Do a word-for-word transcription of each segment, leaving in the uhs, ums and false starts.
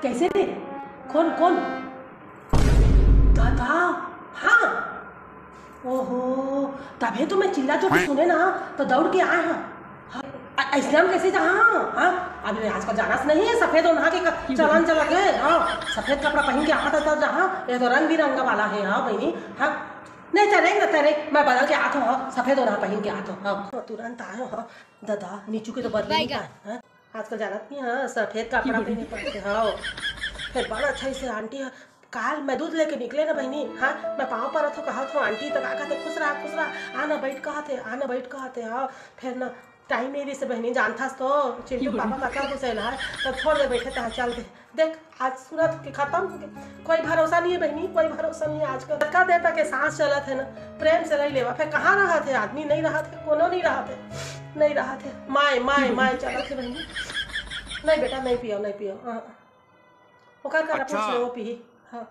कैसे रे? कौन, कौन? दादा, हाँ। ओहो, तभे तो मैं चिल्ला चोट सुने ना, तो दौड़ के आए हैं। हाँ, अ-, अइसने में कैसे जहाँ? हाँ, अभी आजकल जाना से नहीं है, सफेद ओन्हा के क-, चलन चला के, हाँ, सफेद कपड़ा पहिन के आता था जहाँ, ये तो रंग बिरंगा वाला है, हाँ बहिनी, हाँ। नहीं चले ना, चले, मैं बदल के आत हूँ, हाँ, सफेद ओन्हा पहिन के आत हूँ, हाँ। तुरंत आयो, हाँ, दादा, नीचू के तो बदल नहीं पाए, हाँ। आजकल जानत नहीं, हाँ, सफेद कपड़ा पहिने पड़ते, हाँ। फिर बड़ा अच्छा इसे आंटी, हाँ, काल मैं दूध लेके निकले ना बहिनी, हाँ, मैं पाँव परत हूँ, कहत हूँ, "आंटी," तो का कहते, "खुश रहा, खुश रहा, आना बैठ," कहते, "आना बैठ," कहते, हाँ। फिर ना टाइम नहीं रही से बहिनी, जानथस तो चिंटू पापा मतलब गुस्सेला है, तो छोड़ दे बैठे, तहाँ चल दे। देख, आज सूरत के खत्म हो गए, कोई भरोसा नहीं है बहिनी, कोई भरोसा नहीं है आजकल। कतका देर तक के सांस चलत है ना, प्रेम से रह लेवा, फिर कहाँ रहत है आदमी, नहीं रहत है, कोनो नहीं रहत है, नहीं रहत है, माय, माय, माय चलत है बहिनी। नहीं बेटा, नहीं पियो, नहीं पियो, हाँ। ओकर कर अपने अच्छा। से वो पी, हाँ।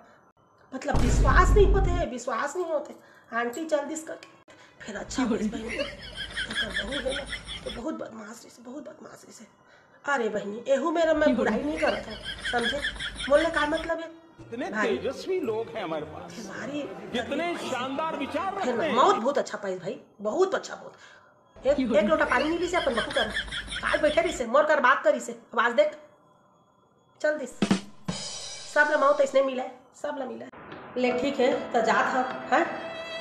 मतलब विश्वास नहीं होते, विश्वास नहीं होते। आंटी चल दिस करके, फिर अच्छा होइस बहिनी। ओकर बहू है ना, तो बहुत बदमाश रही से, बहुत बदमाश रही से। अरे बहिनी, एहू मेरा मैं बुराई नहीं करत हूँ, समझे? बोलने का मतलब है इतने भाई, तेजस्वी लोग हैं हमारे पास, भारी इतने शानदार विचार फिर रखते ना, हैं। मौत बहुत अच्छा पाइस भाई, बहुत अच्छा मौत। एक, एक लोटा पानी नहीं पी से अपन बहू कर, काल बैठे रही से, मोर कर बात करी से, आवाज देख। चल दिस। सब ला मौत अइसने मिले, सब ला मिले। ले ठीक है, त जात हव, हैं?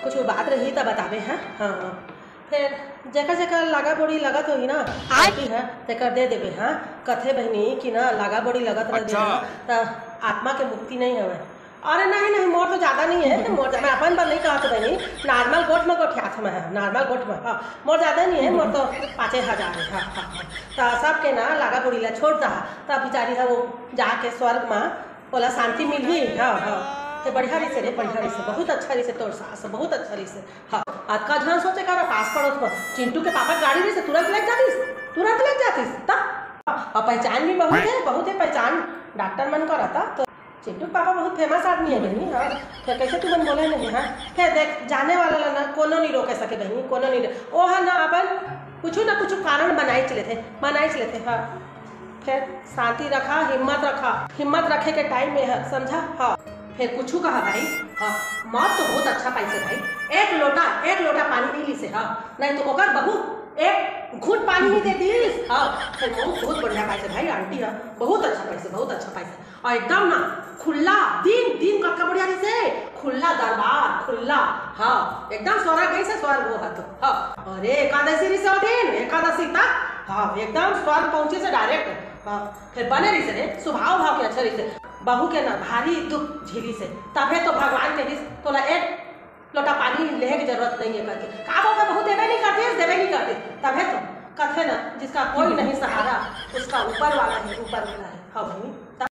कुछ बात रही त बताबे, हैं? हाँ, हाँ। फिर जेकर जेकर लागा बोड़ी लगत होही ना, आय। गलती है, तेकर दे देबे, हाँ? कथे बहिनी कि ना लागा बोड़ी लगत रह अच्छा। ना, त आत्मा के मुक्ति नहीं हवे। अरे नहीं, नहीं, मोर तो ज्यादा नहीं है, मोर, मैं अपन बर नहीं कहत बहिनी, normal गोठ में गोठियात हूँ मैं, normal गोठ में, हाँ, मोर ज्यादा नहीं है, मोर तो पाँचे हजार है, हाँ, हाँ, हाँ। त सबके ना लागा बोड़ी ला छोड़ दहा, त बेचारी ह वो जाके स्वर्ग में ओला शांति मिलही। हाँ, हाँ। हे बढ़िया रहिसे रे, बढ़िया रहिसे, बहुत अच्छा रहिसे तोर सास, बहुत अच्छा रहिसे। हाँ, अतका झन सोचे करा पास पड़ोस में। चिंटू के पापा गाड़ी रहिसे, तुरंत लेग जातिस, तुरंत लेग जातिस। तब अब पहचान भी बहुत है, बहुत है पहचान, डॉक्टर मन करत हे। तो चिंटू के पापा बहुत famous आदमी है बहिनी, हाँ। फिर कैसे तुमन बोले नहीं, हाँ? फिर देख, जाने वाला ला ना कोनो नहीं रोके सके बहिनी, कोनो नहीं रो-, ओ ह ना अपन कुछ ना कुछ कारण बनाइच लेथे, बनाइच लेथे, हाँ। फिर शांति रखा, हिम्मत रखा, हिम्मत रखे के टाइम में है, समझा? हाँ। फिर कुछ कहा भाई, हाँ, मौत तो बहुत अच्छा पाइसे भाई, एक लोटा, एक लोटा पानी नहीं लीसे, हाँ, नहीं तो ओकर बहू एक घूंट पानी नहीं देतीस, हाँ। फिर मौत बहुत बढ़िया पाइसे भाई, आंटी, हाँ, बहुत अच्छा पाइसे, बहुत अच्छा पाइसे। और एकदम ना खुल्ला, दिन, दिन कतका बढ़िया रहिसे, खुल्ला दरबार, खुल्ला, हाँ, एकदम स्वर्ग गइसे, स्वर्ग वो ह तो, हाँ। अरे एकादशी रहिसे ओ दिन, एकादशी तक, हाँ, एकदम स्वर्ग पहुंचिसे direct, हाँ। फिर बने रहिसे रे, स्वभाव भाव के अच्छा रहिसे, बहू के ना भारी दुख झेलिसे, तभे तो भगवान कहिस, तोला एक लोटा पानी लेहे के जरूरत नहीं है करके। का बाबा बहुत देबे नहीं करतिस, देबे नहीं करतिस, तभे तो कथे ना, जिसका कोई नहीं सहारा, उसका ऊपर वाला है, ऊपर वाला है। हाँ भाई,